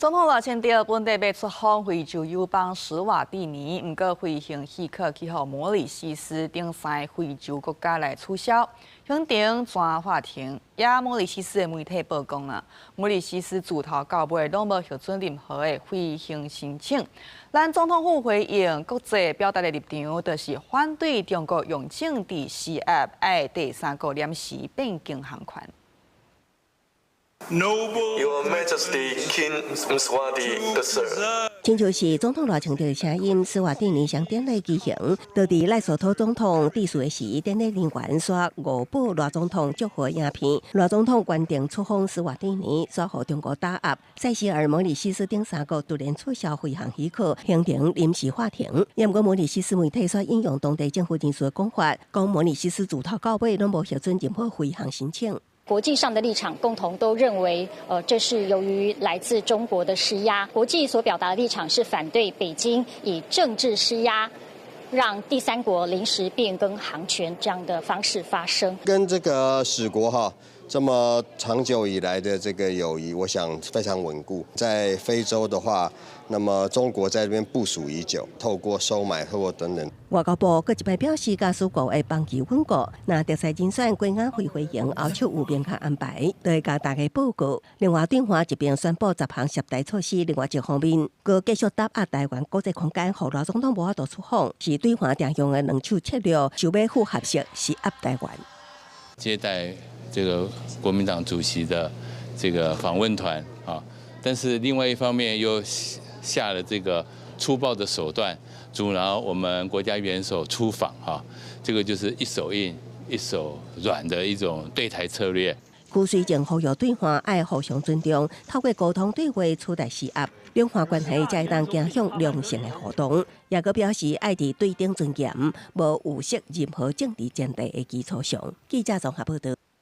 總統賴清德本底欲出訪非洲友邦史瓦蒂尼，毋過飛行許可去予摩里西斯等三个非洲國家來取消，行程轉法停。也摩里西斯的媒體報講啦，摩里西斯自頭到尾攏無核准任何的飛行申請。咱總統府回應國際表達的立場，就是反對中國用政治施壓，愛第三國臨時變更航權。 Your Majesty King Mswati the Third。親像是總統賴清德的聲音，史瓦蒂尼雙典禮舉行。當佇賴索托總統致辭的時，典禮人員煞誤播賴總統祝賀影片。賴總統原定出訪史瓦蒂尼，煞予中國打壓。塞西爾、摩里西斯等三國突然取消飛航許可，行程臨時喊停。毋過摩里西斯媒體煞引用當地政府人士的講法，講摩里西斯自頭到尾攏無核准任何飛航申請。國際上的立場共同都認為，這是由於來自中國的施壓。國際所表達的立場是反對北京以政治施壓，讓第三國臨時變更航權這樣的方式發生。跟這個史國哈這麼長久以來的這個友誼，我想非常穩固。在非洲的話，那麼中國在這邊部署已久，透過收買、透過等等。外交部閣一擺表示，假使國會邦交穩固，若特使人選過亞非飛行後續有明確安排，就會共大家報告。另外，對華這邊宣布10項涉台措施，另外一方面，閣繼續打壓台灣國際空間，予賴總統無法度出訪，是對華定用的兩手策略，想欲複合式施壓台灣。接待這個國民黨主席的這個訪問團啊，但是另外一方面又下了這個粗暴的手段，阻撓我們國家元首出訪哈，這個就是一手硬一手軟的一種對台策略。辜水正呼籲對岸愛互相尊重，透過溝通對話取代施壓，兩岸關係才會當走向良性的互動。也閣表示愛佇對等尊嚴，無預設任何政治前提的基礎上。記者綜合報道。